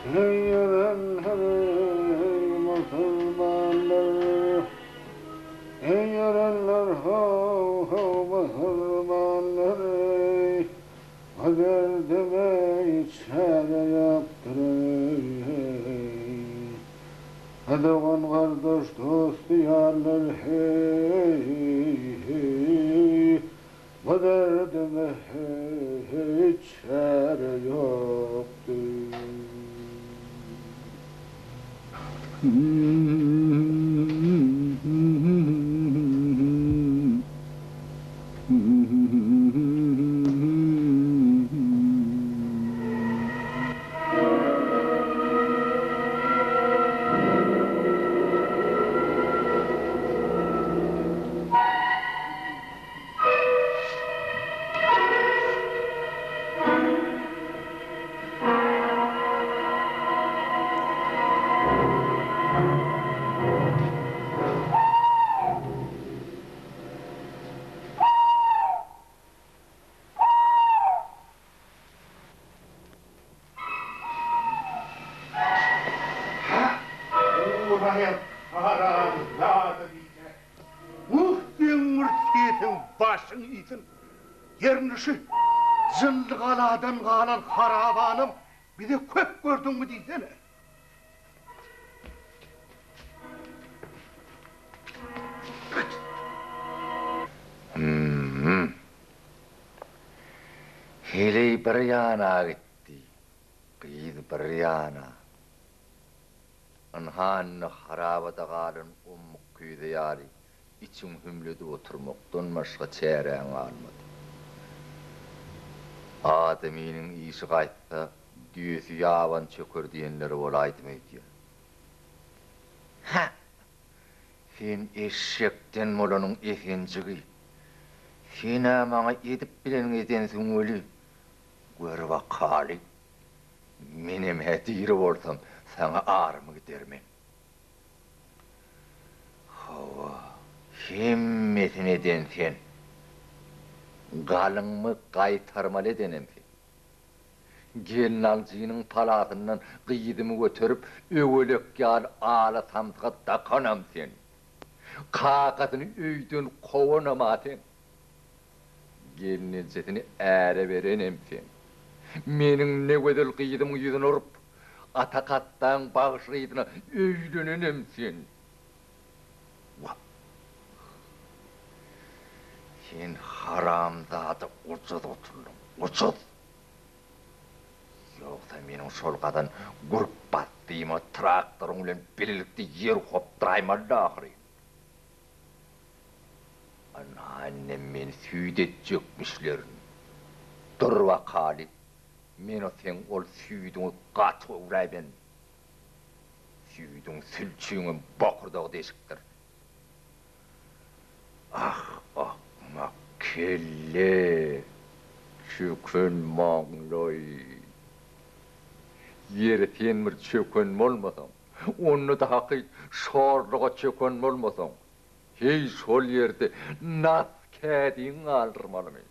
Eý ýörenler, eý musulmanlar, Eý ýörenler, ho-ho musulmanlar, Bu derdime çäre ýokdur eý. Dogan-gardaş, dost-ýarlar, heý, Bu derdime hiç çäre ýokdur. Guraýak haramzada diýse. Uh seň bir sesiň başyň iýsin. Ýerine şu Jynlygaladan galan harabanam bize köp gördüňmi diýsene. Hüm-m. Heleý bir ýana gitdi, gyz bir ýana. Ynha indi harabada galan ommuk küýze ýaly içiňi hümledip oturmakdan başga çäräň galmady. Adamynyň işi gaýtsa, düýesi ýaban çöker diýenleri bolaýdymy öýdýän. Hä! Sen eşekden bolanyň Esenjigi. Sen-ä maňa edip bileniňi edensiň weli, gör bakaly, menem-hä diri bolsam, saňa arymy gidermen. Hawa, hemmesini eden sen. Galyňymy gaýtarmaly edenem sen. Gelnaljynyň palasyndan gyzymy göterip, öwelek ýaly ala samsyga dakanam sen. Kakasyny öýden kowanam-a sen. Gelnejesini äre berenem sen. Meniň negözel gyzymyň ýüzüne urup, Ata Katdaň bagşy gyzyna öýlenenem sen. Wah! Sen haramzada ujyz gutuldyň, ujyz! Ýogsa meniň şol gazan gürpbasdyma traktoryň bilen bilelikde ýer hopduraýmalydy ahyry. Ynha indem meni süýt etjekmişlerin. Dur bakaly, men o seň ol süýdüňi gaty öwräýmen. Süýdüň sülçüňem bokurdagy deşikdir. Ah, akmak kelle, çöken maňlaý. Ýeri sen bir çöken bolmasaň, onda-da hakyt şorluga çöken bolmasaň, heý şol ýerde nas kädiňi galdyrmalymy?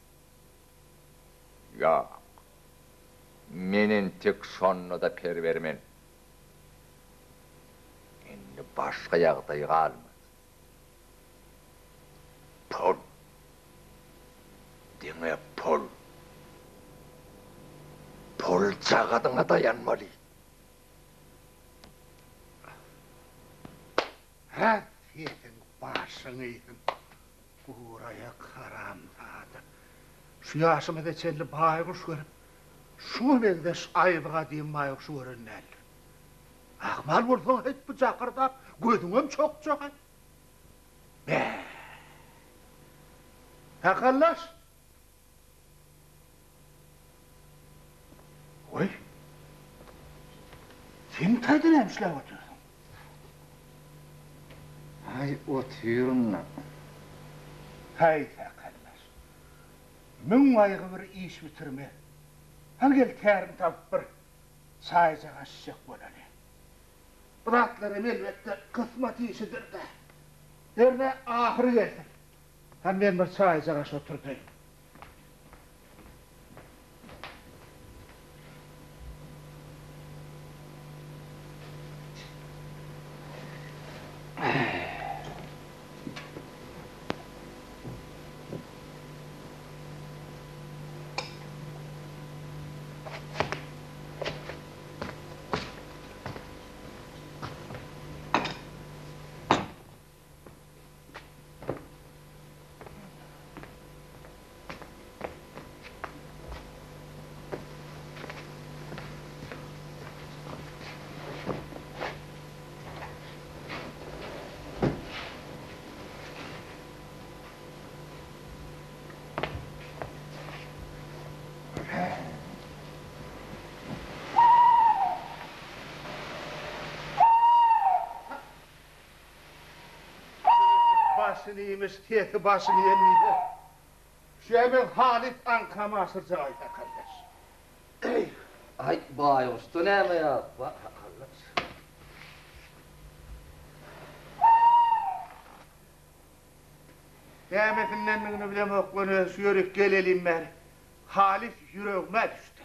Ýok. Men entek şonda-da per bermen. Indi başga ýagdaý galmady. Pul. Diňe pul. Puljagazyňa daýanmaly. Hä, sesiň başyň iýsin, guraýak haramzada. Şu ýaşymyza çenli baýguş görüp, şuňa meňzeş aýby-gadym baýguşy gören däldir. Ahmal bolsaň hek bu jakyrdap gözüňem çokjak-aý. Bä! Sakallaş! Goý. Sen taýda näme işläp otyrsyň? Aý, otyryn-da. Haý, sakallaş. Müň gaýgy bir iş bitirme. Hany gel tärini tapyp bir çaýjak içjek bolaly. Bu zatlaram elbetde kysmat işidir-dä. Hernä ahyry gelsin. Hany men bir çaýjak aş oturdaýyn. Daşyny iýmiş, sesi başyny iýen diýse, şu-ä meň halys aňkamy aşyrjak-aý sakaldaş. Eý! Aý, baýguşda näme ýazyk bar, sakaldaş? Nämesindendigini bilemok, ýöne şu ýerik gelelim bäri halys ýüregime düşdi.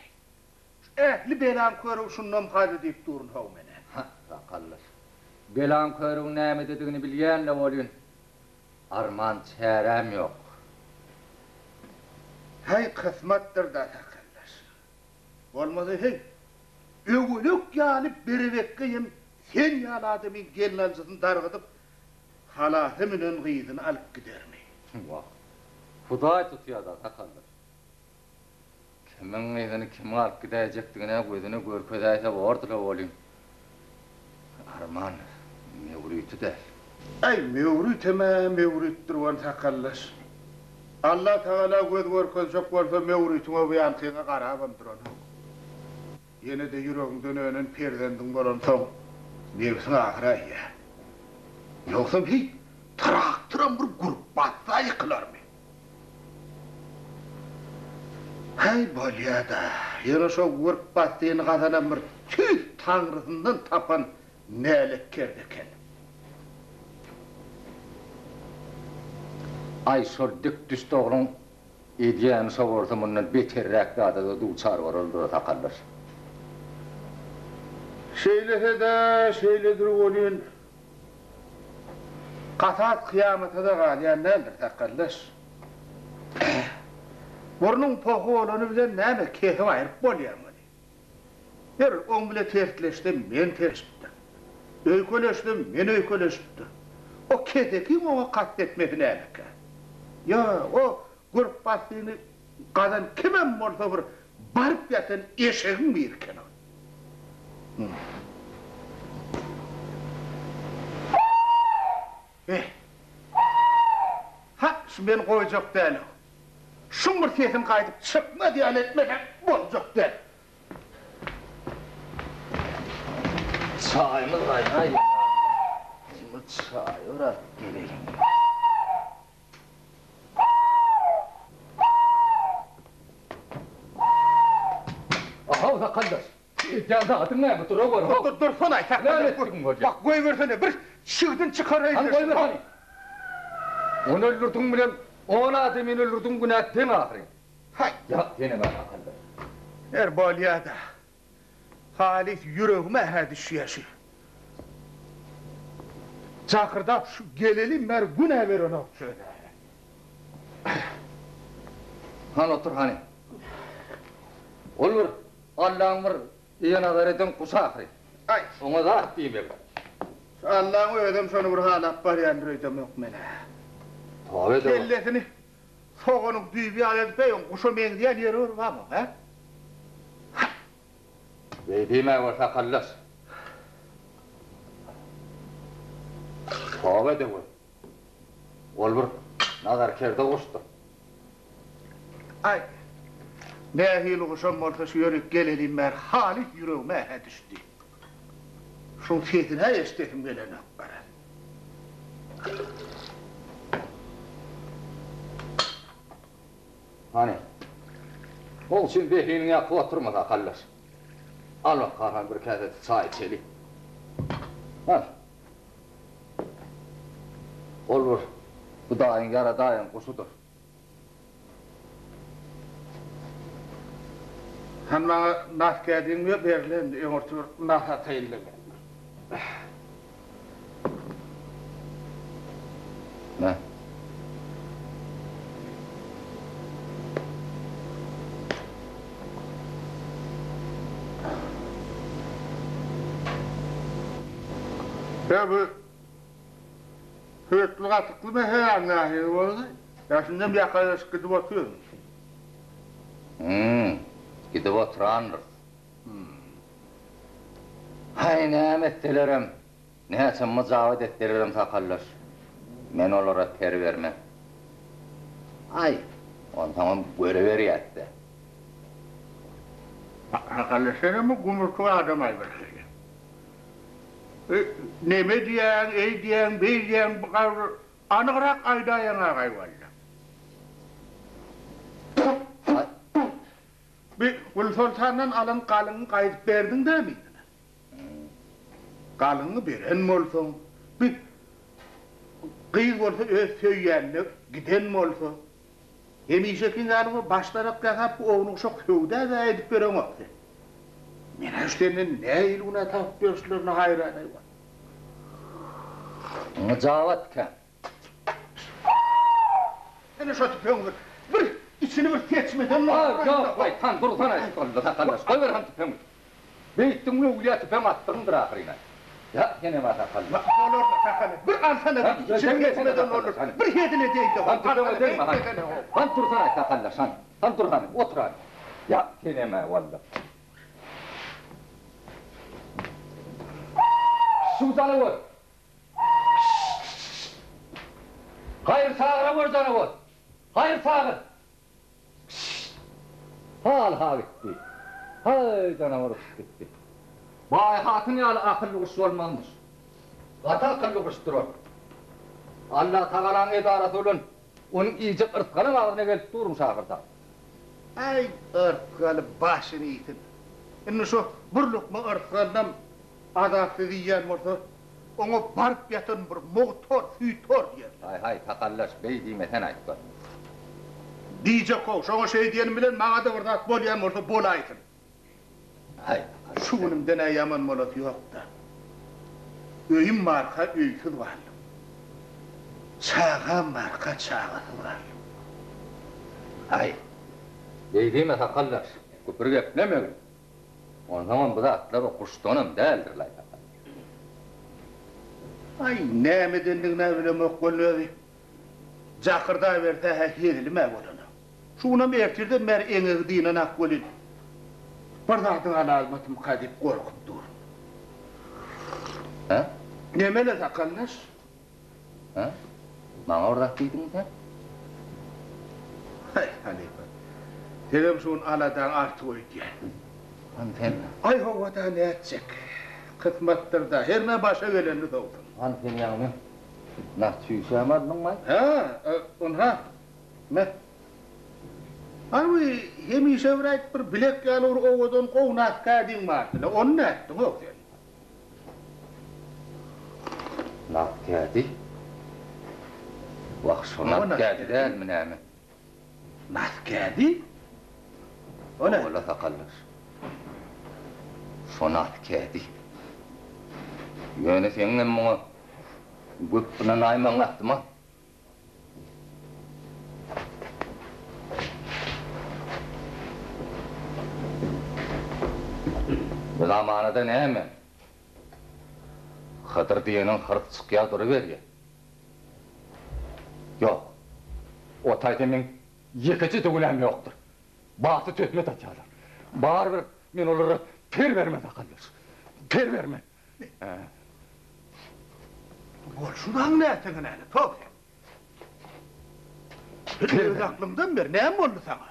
Şu ähli belaň körügi şundam hady diýip durun how men-ä. Hah, sakaldaş. Belaň körügi nämededigini bilýän-le welin, arman çäräm ýok. Häý, kysmatdyr-da, sakaldaş. Bolmasa heý, öwelek ýaly berebekgeýem sen ýaly adamyň gelnaljysyny dargydyp, halasa münen gyzyny alyp gidermi? Wah, Hudaý tutýa-da, sakaldaş. Kimiň gyzyny kimiň alyp gidäýjekdigini-ä gözüne görkezäýse bordy-la welin, arman, Möwrüti däl. Äý, Möwrütem-ä Möwrütdir ol sakaldaş. Allatagala göz görkezjek bolsa Möwrütiňe bu ýankyňa garabam duranok. Ýene-de ýüregiňden önen perzendiň bolansoň, nebsiň agyraýýar. Ýogsam heý, traktoram bir gürp bassa ýykylarmy? Häý, bolýa-da, ýöne şo gürp bassyny gazanam bir tüýs taňrysyndan tapan näletkerde eken. Aý, şol dik-düş dogryň edýäni şo bolsa mundan beterräk zada-da duçar bolardyr-a sakaldaş. Şeýlese-de şeýledir welin, Kasas kyýamata-da galýan däldir, sakaldaş. Burnuň pohy bolany bilen näme, kesip aýryp bolýar muny. Ýör, oň bile tersleşsem, men tersleşipdir. Öýkeleşsem, men öýkeleşipdir. O kesekiň oňa kast etmesi nämekä? Ýa, o gürpbasdyny gazan kimem bolsa bir baryp ýatan eşegiň biri eken ol. Eh. Ha, şu meni goýjak däl-ow. Şuň bir sesini gaýdyp çykmaz ýaly etmesem boljak däl. Çaýymyz gaýnaýyn. Şimdi çaý bir alyp geleýin. Ahaw sakaldaş. Edýän zadyň näme? Dura gör, how. Dur, dursana, Näme etdigiň bolýar? Bak, goýbersene, bir çigdin çykaraýyn. Hany goýber hany. Ony öldürdigiň bilen on adamyny öldürdigiň günä deň ahyryn. Haý. Ýa, senem-ä sakaldaş. Her bolýa-da. Halys ýüregime-hä düşýä şu. Jakyrdap şu gelelim bäri gün-ä berenok şu özä. Hany otur hany. Ol bir Allaň bir eýe nazar eden guşy ahyry. Aý. Oňa zat diýmegin. Şu Allaň özem şony bir halap barýandyr öýdemok men-ä. Toba edeweri. Kellesini soganyň düýbi ýaly edip, eý, oň guşa meňzeýän ýeri bir barmy, hä? Beý diýmäwer sakaldaş. Toba edeweri. Ol bir nazarkerde guşdur. Aý, nähili guşam bolsa şu ýerik gelelim bäri halys ýüregime-hä düşdi. Şuň sesini-hä eşidesim gelenok garaz. Hany, oň üçin zehiniňi ýakyp oturma, sakaldaş. Al bak, hany bir käse çaý içeli. Al. Ol bir Hudaýyň ýaradaýan guşudyr. Hany maňa nas kädiňi berle indi öňürti bir nas ataýyn-da men. Me. Ýa bu süýtli gatykly meseläň nähili boldy? Ýa şindem ýakalaşyp gidip otyrmy? Hum, gidip oturandyrys. Haý, näme etselerem, näçe myjabat etselerem sakaldaş, men olara per bermen. Aý, onsoňam görüberýäs-dä. Sakaldaş, senem bir gumursyk adam-aý birhili. Neme diýýäň, eý diýýäň, beý diýýäň, bu gabyr. Anygrak aýdaýaň agaý walla. Bi Gülsoltandan alan galyňy gaýdyp berdiň dämi yzyna? Galyňy beren bolsaň, bi gyz bolsa öz söýýänine giden bolsa, hemişekiň ýaly bir başdanak ýasap bu ownuk-uşak söwda-da edip bereňok sen. Men-ä şu senden nähili günä tapyp ýörüşlerine haýran-aý wah. Myjabat kän. Ine şo tüpeňi bir içini bir seçmeden bolmaz. Ýok, goý, han dursana, sakaldaş, goýber han tüpeňi. Beýtdiňmi öwlüýä tüpeň atdygyňdyr ahyryn-a. Ýa, senem-ä sakally. Bolar-la, sakally, bir alsana, bir içini seçmeden bolmaz. Bir hezil edeýin-de, Han tüpeňe degme, han. Han dursana, sakaldaş, han. Han dur hany, otur hany. Ýa, senem-ä, walla. Şu janawar, Haýyr çagyra gör janawar! Haýyr çagyr! Hal-ha gitdi. Haý, janawar uçup gitdi. Baý hatyn ýaly akylly guş bolmazmyş. Gaty akylly guşdur ol. Allatagalaň edarasy bilen onuň iýjek yrsgalam agzyna gelip durmuş ahyrda. Aý, yrsgaly başyny iýsin. Indi şo bir lukma yrsgalynam Azapsyz iýýän bolsa, oňa baryp ýatan bir mugthor, süýthor diýerler. Haý, haý, sakallaş, beý diýmesen-aýt gör. Diýjek-how, şoňa şeý diýenim bilen maňa-da bir zat bolýan bolsa bolaýsyn. Haý, sakallaş. Şu günümden-ä ýaman bolasy ýok-da. Öýüm barka öýsüz galdym. Çagam barka çagasyz galdym. Haý, beý diýme, sakallaş, küpür geplemegin. Onsoňam bu zatlar o guşdanam däldir-laý sakal. Aý, nämedendigin-ä bilemok welin özi jakyrdaberse-hä hezilim-ä bolanok. Şu günem ertirden bäri eňegi dynanak welin, bir zadyň alaýmasymyka diýip gorkup durun. Hä? Nemele sakaldaş? Hä? Maňa bir zat diýdiňmi sen? Haý, halypa. Senem şu gün aladaň artyk öýdýän. Hany sen? Aý, hawa-da, nätjek. Kysmatdyr-da, hernä başa gelenini sowsun. Hany sen ýagny nas çüýşämi aldyňmy? Hä, ynha, me. Hany bu hemişe bir aýt, bir bilek ýaly bir owadan gowy nas kädiň bardy-la, ony nätdiň-ow sen? Nagt kädi? Wah, şo nagt kädi dälmi näme? Nagt kädi? O näme? Hawa-la, sakaldaş. Şo nagt kädi. Ýöne seňňem muňa göp ynanaýmagyň ahtimal. Bu zamanada näme? Hydyr diýeniň hyrs çykýar duruberýär. Ýok. O taýda meň ýekeje-de günäm ýokdur. Baty töhmet atýarlar. Barybir men olara per bermen akyldaş. Per bermen. Bolşuňam näteňin äle, tok sen. Öz aklyňdan ber, näme boldy saňa?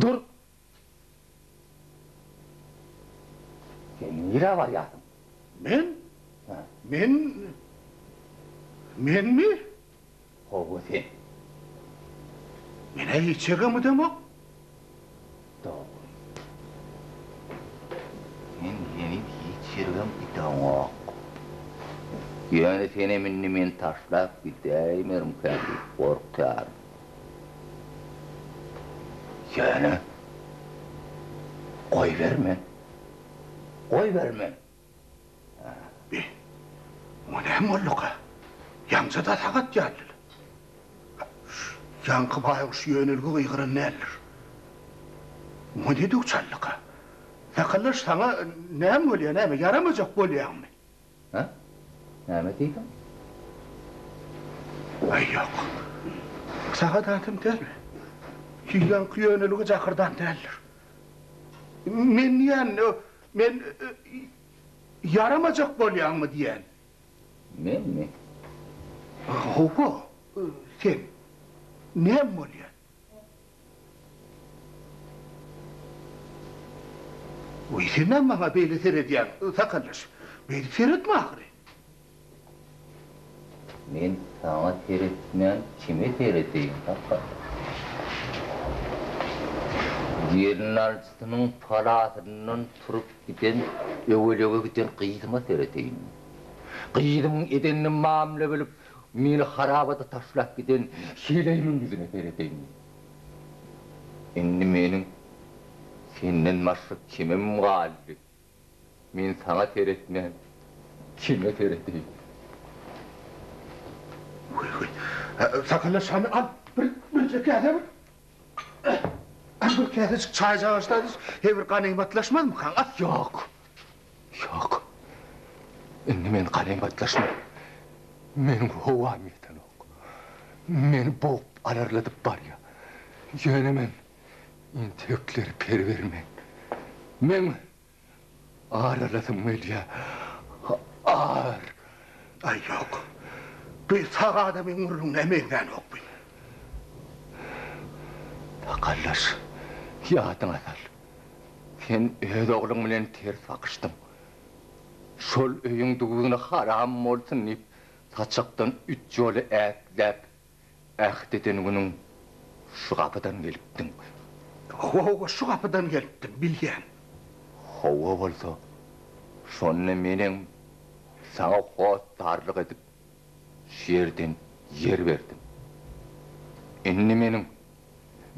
Dur! Sen nirä barýarsyň? Men? Men? Menmi? Hawa sen. Men-ä hiç ýerem gidemok. Dogry. Sen heniz hiç ýerem gideňok. Ýöne senem indi meni taşlap gidäýmerimkäm diýip gorkýaryn. Ýöne goýbermen. Goýbermen. Be, muňa näme bolduka? Ýaňja-da sagat ýalydy. Ýaňky baýguş ýönelige gygyran däldir. Muňa ne döw çaldyka? Sakaldaş, saňa näme bolýar, näme, ýaramajak bolýaňmy? Hä? Näme diýdiň? Aý, ýok. Sagat atam dälmi? Ýaňky ýönelige jakyrdan däldir. Men diýýän, Men ýaramajak bolýaňmy diýýän. Menmi? Hawa, sen. Näme bolýar? Wiý, sen näme maňa beýle seredýäň, sakaldaş? Beýdip seretme ahyry. Men saňa seretmän kime seredeýin, kaka? Gelinaljysynyň palasyndan turup giden, öwelege giden gyzyma seredeýinmi? Gyzymyň edenini mamla bilip, meni harabada taşlap giden heleýimiň ýüzüne seredeýinmi? Indi meniň senden başga kimim galdy? Men saňa seretmän, kime seredeýin? Weý, weý. Sakalla şany al, bir, birje käse bir. Al bir käsejik çaýjagaşda he bir ganymatlaşmazmykaň, a? Ýok. Ýok. Indi men ganymatlaşman. Meniň howam ýetenok. Meni bogup alarladyp barýar. Ýöne men Entekler per bermen. Meň ar alasym gelýä. Ar! Aý, ýok. Bu sag adamyň gürrüňine meňzänok bu. Sakallaş, ýadyňa sal. Sen öz ogluň bilen ters bakyşdyň. Şol öýüň duzuna haram bolsun diýip, saçakdan üç ýola ätläp, Äht eden günüň şu gapydan gelipdiň. Hawa, şu gapydan gelipdim, bilýän. Hawa bolsa, şonda menem saňa hossarlyk edip, şu ýerden ýer berdim. Indi meniň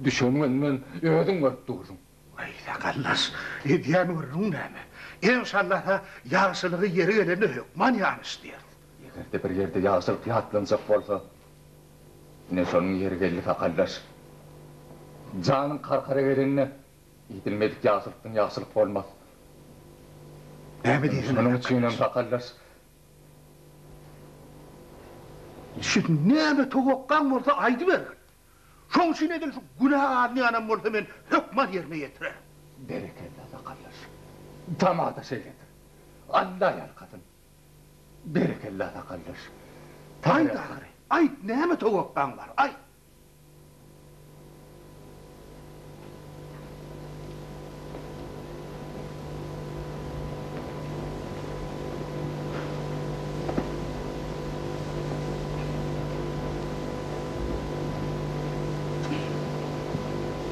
düşen günümem özüň görüp dursuň. Aý, sakallaş, edýän gürrüň näme? Enşallasa, ýagşylygy ýeri gelende hökman ýanyş diýeris. Eger-de bir ýerde ýagşylyk ýatlanjak bolsa, ine şonuň ýeri geldi, sakallaş. Janyň karkara gelende, edilmedik ýagşylykdan ýagşylyk bolmaz. Näme diýsene, Şonuň üçinem, sakallaş. Şu näme towakgaň bolsa aýdybergin. Şoň üçin edil şu günä alynýanam bolsa men hökman ýerine ýetirerin. Berekella sakallaş. Tamada şeýledir. Alla ýalkasyn. Berekella sakallaş. Aýt ahyry, aýt näme towakgaň bar, aýt.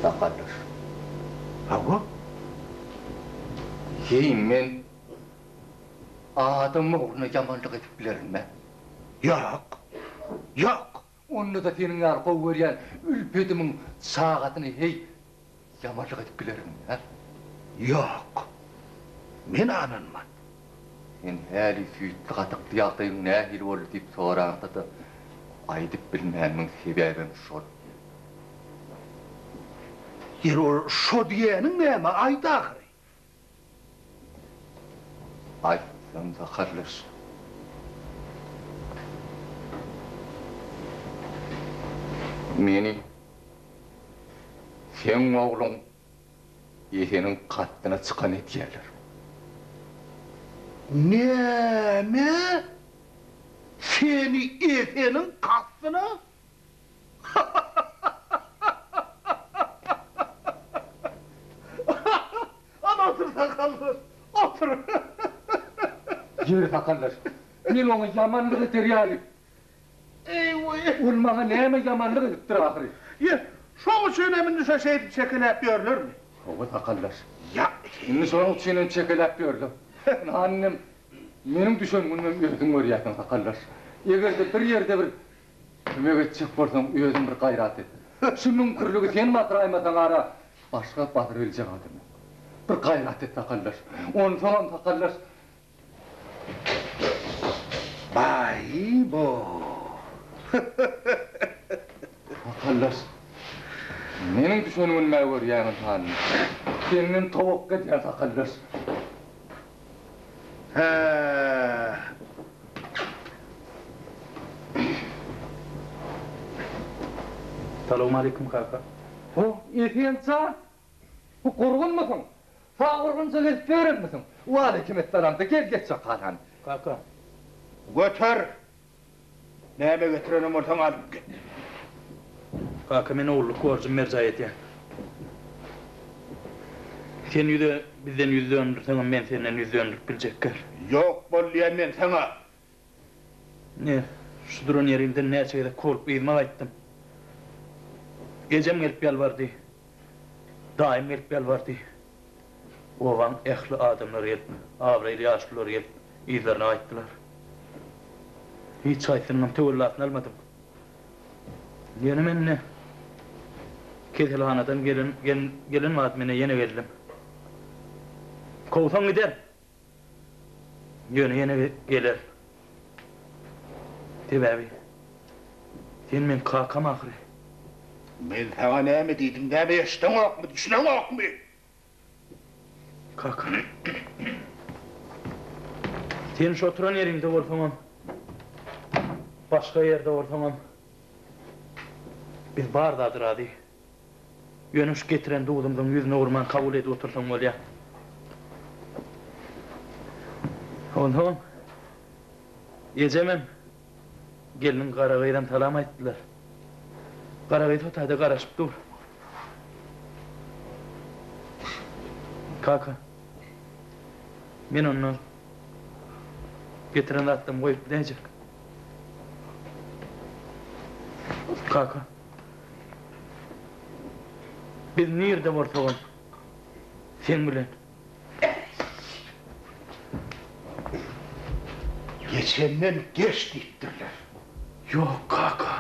Sakaldaş. Hawa. Heý, men adam ogluna ýamanlyk edip bilerinmi? Ýok. Ýok. Onda-da seniň ýaly gowy görýän ülpedimiň çagasyny heý, ýamanlyk edip bilerinmi, hä? Ýok. Men ananman. Sen häli süýtli-gatykly ýagdaýyň nähili boldy diýip soraňda-da, aýdyp bilmänimiň sebäbem şol. Ýeri ol şo diýeniň näme, aýt ahyry. Aýtsam sakarlaş. Meni seň ogluň Eseniň katdyna çykan edýärler. Näme? Seni Eseniň kastyna? Ana otur sakaldaş, otur. Ýeri sakaldaş, men oňa ýamanlyk eder ýaly. Eý-weý. Ol maňa näme ýamanlyk edipdir ahyry? Ýe, şoň üçinem indi şo şeýdip çekeläp ýörlermi? Hawa sakaldaş. Ýa. Indi şonuň üçinem çekeläp ýörler. Ynha indem meniň düşen günümem özüň görýärsiň sakaldaş. Eger-de bir ýerde bir Kömek etjek bolsaň özüň bir gaýrat et. Şu müňkürligi sen batyraýmasaň ara başga batyrybiljek adam ýok. Bir gaýrat et sakaldaş. Onsoňam sakaldaş. Baý-bo. Sakaldaş. Meniň düşen günüm-ä görýäň ynsanyny. Senden towakga edýän sakaldaş. Hä. Salowmaleýkim kaka. Ho, Esen jan! Bu gurgunmysyň? Sag gurgunja gezip ýörenmisiň? Waleýkimessalam-da, gel geç çakal hany. Kaka. Göter! Näme getirenem bolsaň alyp git. Kaka men ogullyk borjumy berjaý edýän. Sen ýüze bizden ýüz döndürseňem men senden ýüz döndürip biljek däl. Ýok bol diýen men saňa. Ine, Şu duran ýerimden näçe gezek kowlup yzyma gaýtdym. Ejem gelip ýalbardy. Daýym gelip ýalbardy. Obaň ähli adamlary gelip, abraýly ýaşululary gelip yzlaryna gaýtdylar. Hiç haýsynyňam töwellasyny almadym. Ýöne men ine, keselhanadan gelen gelen badyma ine ýene geldim. Kowsaň gider. Ýöne ýene geler. Sebäbi sen meň kakam ahyry. Men saňa näme diýdim, näme eşdeňokmy, düşüneňokmy? Kaka. Sen şu oturan ýeriňde bolsaňam, başga ýerde bolsaňam, biz bar zada razy. Ýöne şu getiren duzumyzyň ýüzüne urman kabul edip otursaň bolýar. Onsoňam ejemem, gelniň gara gyzam salam aýtdylar. Gara gyz o taýda garaşyp dur. Kaka, men onda getiren zatlarymy goýup gidäýjek. Kaka. Biz nirde bolsagam seň bilen. Geçenden geç diýipdirler. Ýok kaka.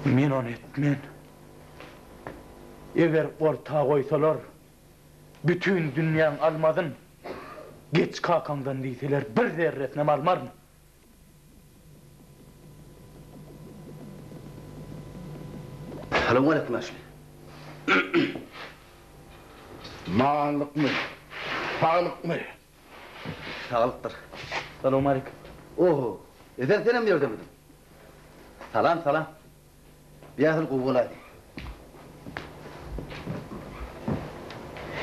Men ony etmen. Eger orta goýsalar bütin dünýäň almazyn geç kakaňdan diýseler bir zerresinem almaryn. Salowmaleýkim ýaşuly. Manlykmy? Saglykmy? Saglykdyr. Salowmaleýkim. Oho, Esen senem ýerdemidiň? Salam, salam. Biasyl gowy bolaýdy.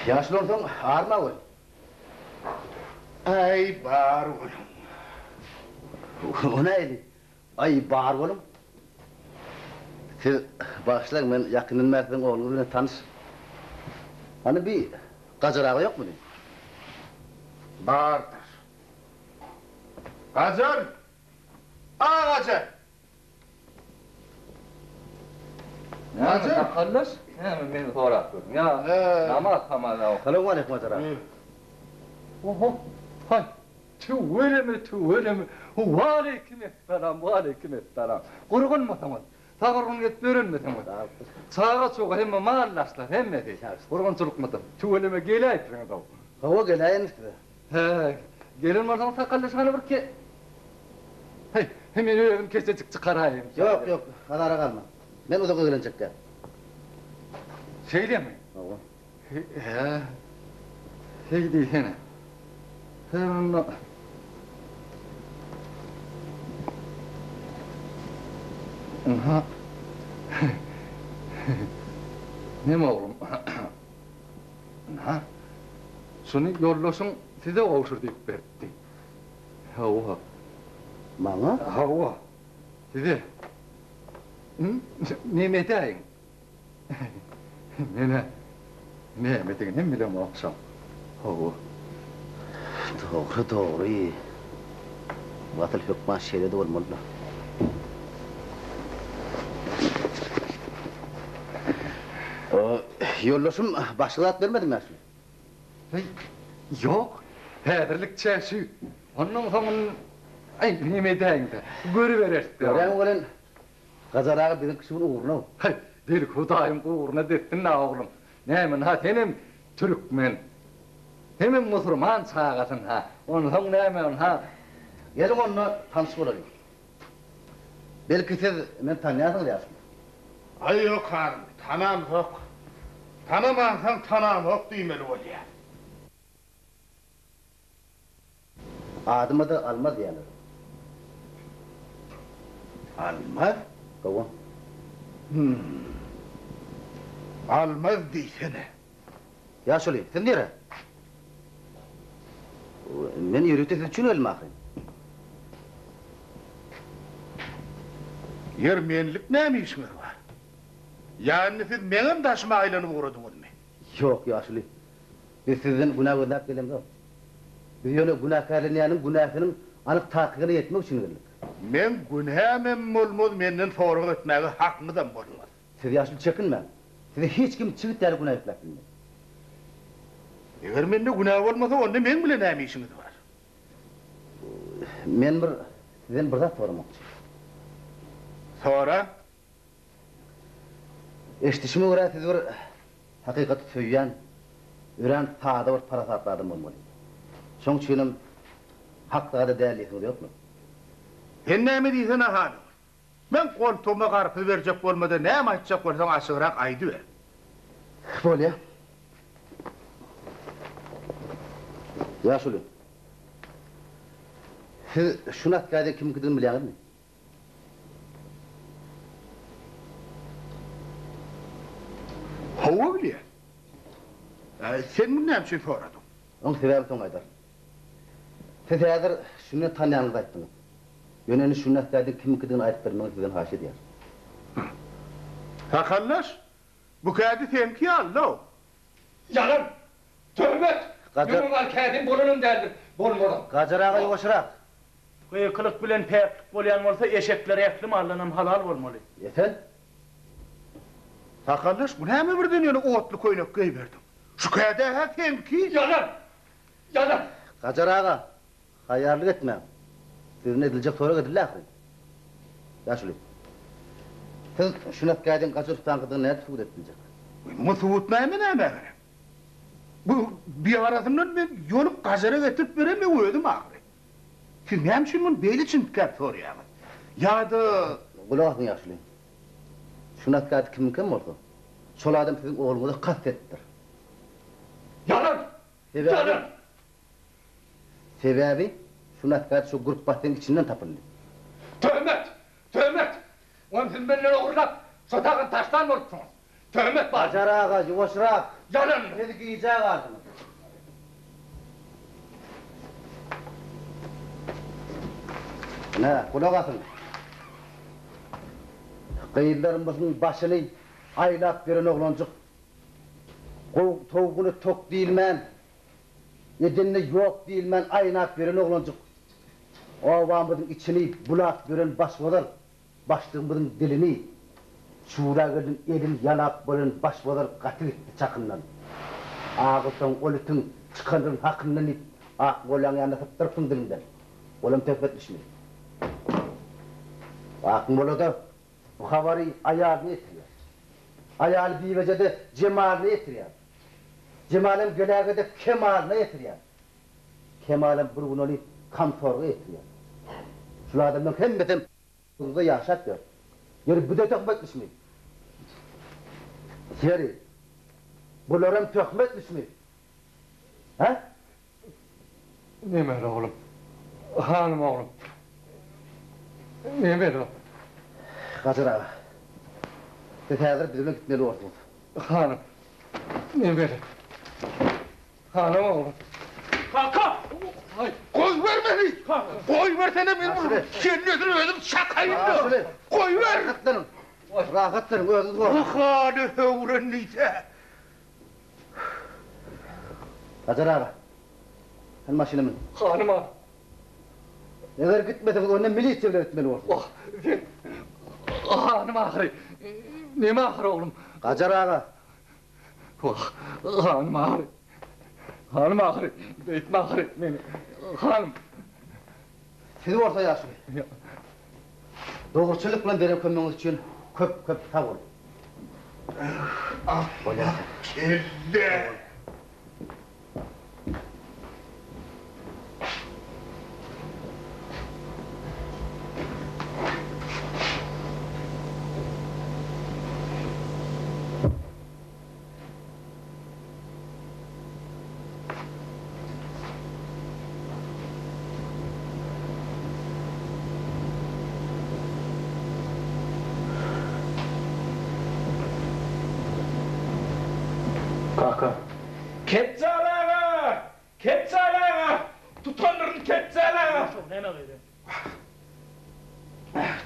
Ýaşuly onsoň arma goý. Aý bar boluň. O nähili? Aý bar boluň. Siz bagyşlaň men ýakyndan bäri siziň ogluňyz bilen tanyş. Hany bi Gajar aga ýokmudy? Bardyr. Gajar! A Gajar! Näme sakaldaş? Näme meni sorap dursuň? Ýa namaz pamaz a. Salowmaleýkim Hajar aga. Oho, haý, tüweleme, tüweleme. Waleýkim essalam, waleýkim essalam. Gurgunmasaňyz, sagurgun gezip ýörenmeseňiz. Çaga-çuga hemme maldaşlar hemmesi. Gurgunçylykmydyr. Tüweleme geläýipsiňiz-ow. Hawa geläýendir size. Hä, gelen bolsaňyz sakaldaş hany bir ke. Heý, men özüm keçejik çykaraýyn. Ýok, ýok, azara galma. Men uzak eglenjek däl. Şeýlemi? Hawa. Hä, heý diýsene. Sen onda. Ynha. Neme oglum? Ynha, şuny ýoldaşyň size gowşur diýip beripdi. Hawa. Maňa? Hawa, size. Neme edäýiň? Men-ä nämedigini hem bilemok şoň. Hawa. Dogry, dogry. Bu asyl hökman şeýle-de bolmaly-da. Ýoldaşym başga zat bermedimi ýaşuly? Heý, ýok, häzirlikçe şü. Ondan soňun, aý, neme edäýiň-dä, görübereris-dä. Görýäňmi welin, Gajar aga biziň kişiň ugruna. Haý, belki Hudaýyň ugruna detsin-dä, oglum. Näme, ynha, senem türkmen, senem musurman çagasyň-ha. Onsoň näme, ynha. Geliň onda tanyş bolalyň. Belki siz meni tanýarsyňyz ýaşuly? Aý ýok hanym, tanamzok. Tanamansoň tanamok diýmeli bolýar. Adyma-da Almaz diýýärler. Almaz? Hawa. Hüm. Almaz diýsene. Ýaşuly, siz nirä? Men ýörite siz üçin geldim ahyryn. Ýer menlik näme işiňiz bar? Ýa indi siz meňem daşyma aýlanyp ugradyňyzmy? Ýok, ýaşuly. Biz sizden günä gözläp gelemzok. Biz ýöne günäkärlenýäniň günäsiniň Anyk takygyna ýetmek üçin geldik. Meň günämem bolmaz, menden sorag etmäge hakyňyzam bolmaz. Siz ýaşuly çekinmäň. Size hiç kim çigit ýaly günä ýükläp bilmez. Eger mende günä bolmasa, onda meň bilen näme işiňiz bar? Men bir sizden bir zat soramakçy. Sora. Eşidişime görä siz bir hakykaty söýýän, örän sada bir parasatly adam bolmaly. Şoň üçinem hak zada däl diýesiňiz ýokmy? Sen näme diýsene han ogul. Meň goltugyma garpyz berjek bolmada näme aýtjak bolsaň açygrak aýdyber. Bolýa. Ýaşuly. Siz şu natgaýda kimiňkidigini bilýäňizmi? Hawa bilýän. Sen muny näme üçin soradyň? Oň sebäbini soň aýdaryn. Siz häzir şuny tanýanyňyzy aýtdyňyz. Ýöne indi şu nätlädiň kimiňkidigini aýdyp bermegiňizi sizden haýyş edýärin. Sakallaş, bu kädi seňki ýaly-law. Ýalan! Töhmet! Gajar. Meniň al kädim bolanam däldir, bolmazam. Gajar aga ýuwaşrak. Gykylyk bilen päklik bolýan bolsa, eşekler ähli maldanam halal bolmaly. Esen? Sakallaş, bu näme birden ýöne otly köýnek geýiberdiň? Şu kädä-hä seňki. Ýalan! Ýalan! Gajar aga, haýýarlyk etmäň. Sizden ediljek sorag edildi ahyryn. Ýaşuly, siz şu nätgädiň Gajar ussaňkydygyny nädip subut edip biljek? Muňa subutname nämä gerek? Bu biarasyndan men ýolup Gajara getirip beren meň özüm ahyry. Siz näme üçin muny beýle çintgäp soraýaňyz? Ýa-da. Gulak asyň ýaşuly. Şu nätgädi kimiňkem bolsa, şol adam siziň ogluňyza kast edipdir. Ýalan! Sebäbi, Ýalan! sebäbi şu naskar şu gürpbasdyň içinden tapyldy. Töhmet! Töhmet! Ony siz menden ogurlap, şo tagan taşlan bolupsyňyz. Töhmet bar! Gajar aga, ýuwaşrak! Ýalan! Siz gijä galdyňyz. Ine, gulak asyň. Gyzlarymyzyň başyny aýlap ýören oglanjyk Gowy towugyna tok diýilmän, edenine ýok diýilmän aýnap ýören oglanjyk. Obamyzyň içini bulap ýören başbozar başlygymyzyň dilini, Şura gelniň elini ýalap bolan başbozar gaty gitdi çakyndan. Agyrsoň ol itiň çykandygyny hakyndan diýip, Akmollaň ýanyna sypdyrypsyň diliňden. Olam töhmetmişmi? Akmolla-da Bu habary aýalyna ýetirýär. Aýaly biweje-de Jemalyna ýetirýär. Jemalem geläge-de Kemalyna ýetirýär. Kemalem bir gün ony komsorga ýetirýär. Şul adamlaryň hemmesem yzda ýaşap ýör. Ýeri bu-da töhmetmişmi? Ýeri, bularam töhmetmişmi? Hä? Nemeli oglum? Hanym oglum. Nemeli oglum? Gajar aga, siz häzir biz bilen gitmeli borsuňyz. Hanym. Nemeli? Hanym oglum. Kaka! Goýber meni! Goýbersene men muny kellesini özüm çakaýyn-da! Goýber! Rahatlanyň. Rahatlanyň, özüňiz gorkuň. Bu hany höwren diýse. Gajar aga, sen maşyna mün. Hanym aga. Eger gitmeseňiz, onda milisiýa bilen gitmeli borsuňyz. Wah, sen hanym ahyry. Neme ahyry oglum? Gajar aga. Wah, hanym ahyry. Hanym ahyry, beýtme ahyry meni. Hanym. Siz bolsa ýaşuly. Dogruçyllyk bilen beren kömegiňiz üçin köp köp sag boluň. Bolýar. Kelle. Kaka. Ketjal aga! Ketjal aga! Tutandyryn Ketjal aga! Näme gyzy?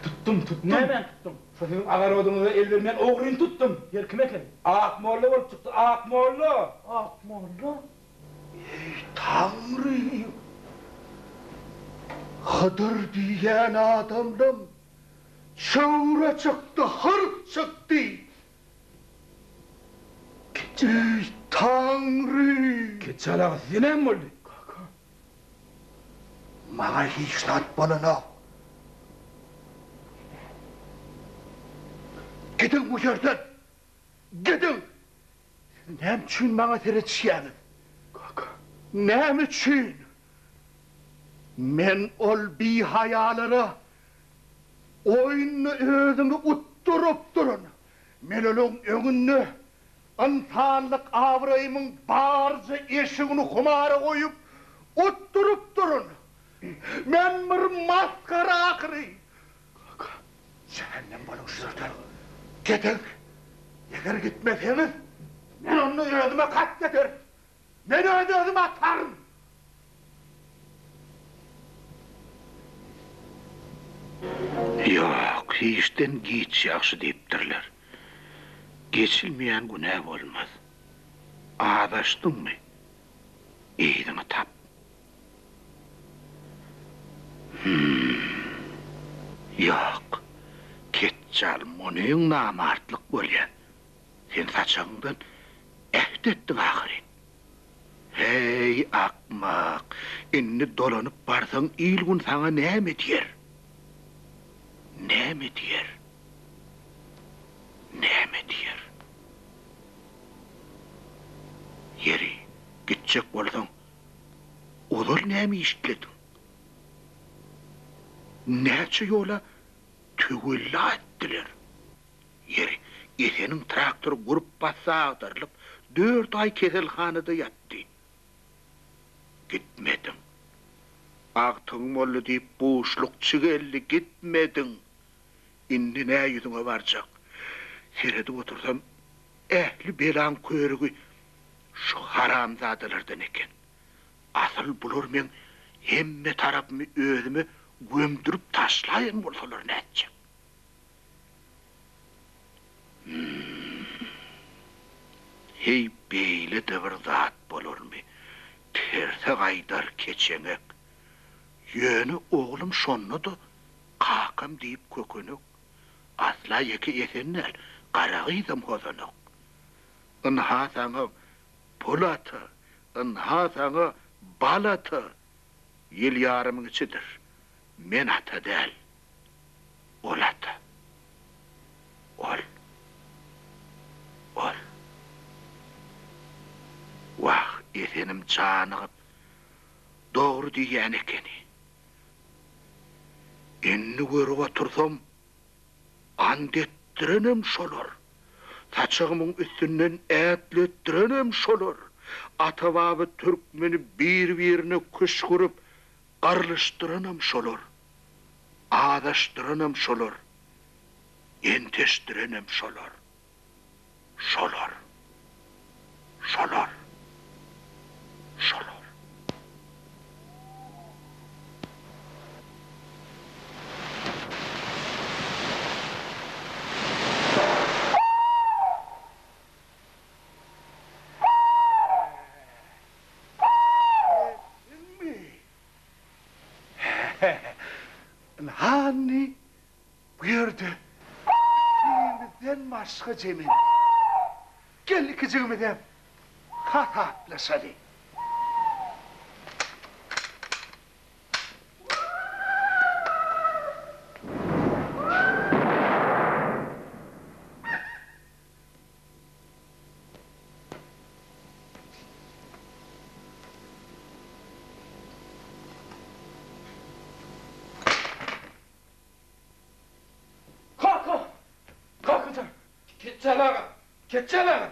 Tutdum, tutdum. Nämäni tutduň? Şo siziň agarodyňyza el bermeýän ogryny tutdum. Ýeri kim eken? Akmolla bolup çykdy, Akmolla! Akmolla? Eý, Taňry! Hydyr diýýän adamlam çöwre çykdy, hyrk çykdy. Eý, Taňry! Keçjal aga, size näme boldy? Kaka, maňa hiç zat bolanok. Gidiň bu ýerden! Gidiň! Siz näme üçin maňa seredişýäňiz? Kaka. Näme üçin? Men ol bihaýalara oýunda özümi utduryp durun. Men olaň öňünde ynsanlyk abraýymyň barja eşigini humara goýup, utduryp durun. Men bir masgara ahyry. Kaka. Jähennem boluň şu ýerden. Gidiň. Eger gitmeseňiz, men onda özüme kast ederin. Men öz-özümi ataryn. Ýok, hiçden giç ýagşy diýipdirler. Geçilmeýän günä bolmaz. Azaşdyňmy, yzyňy tap. Hüm. Ýok, ketjal, munyň namartlyk bolýa. Sen saçagyňdan äht etdiň ahyryn. Heý, akmak, indi dolanyp barsaň il-gün saňa näme diýer? Näme diýer? Näme diýer? Ýeri, gitjek bolsaň, ozal näme işlediň? Näçe ýola töwella etdiler? Ýeri, Eseniň traktory gurup bassa agdarylyp, dört aý keselhanada ýatdy. Gitmediň. Agtygyň boldy diýip buşlukçy geldi, gitmediň. Indi nä ýüzüňe barjak? Seredip otursam, ähli belaň körügi şu haramzadalardan eken. Asyl bular meň hemme tarapymy özüme gömdürip taşlaýan bolsalar nätjek? Heý, beýle-de bir zat bolarmy? Terse gaýdar keçeňek. Ýöne oglum şonda-da kakam diýip kökenek. Asla ýeke Esen däl, Garagyzam hozanok. Ynha saňa pul ata, ynha saňa bal ata. Ýyl ýarymyň içidir. Men ata däl. Ol ata. Ol. Ol. Wah, Esenim janygyp, dogry diýýän ekeni. Indi görüp otursam, ant etdirenem şolar. Saçagymyň üstünden ätletdirenem şolar. Ata-baba türkmeni bir-birine küşgürip, Garlyşdyranam şolar, azaşdyranam şolar, enteşdirenem şolar. Şolar. Şolar. Şolar. Geldiňmi? Ynha indi bu ýerde ikimizden başga jemende. Gel ikijigimizem hasaplaşaly. Kaka! Kakajan! Ketjal aga! Ketjal aga!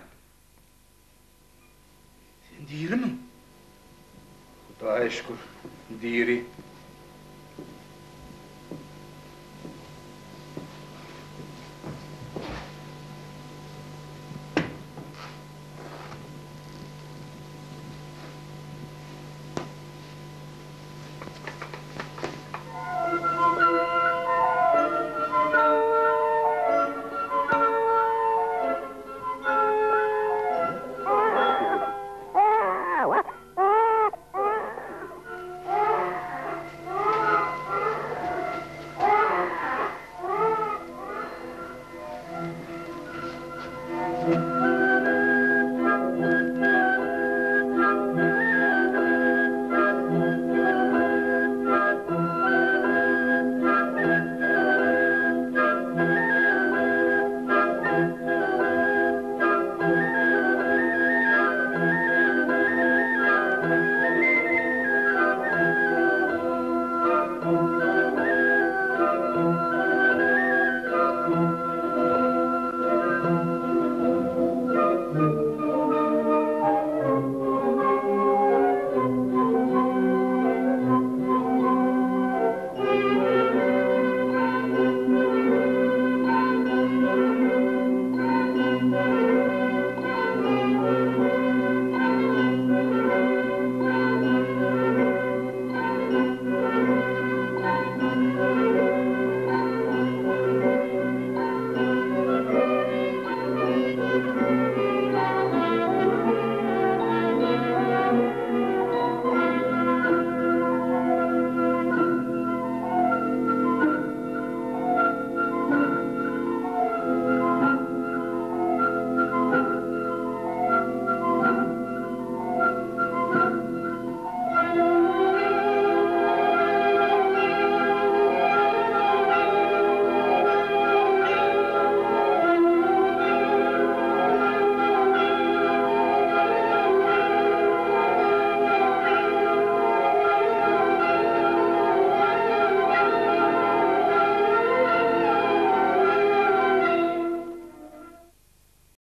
Sen dirimiň? Hudaýa şükür, diri.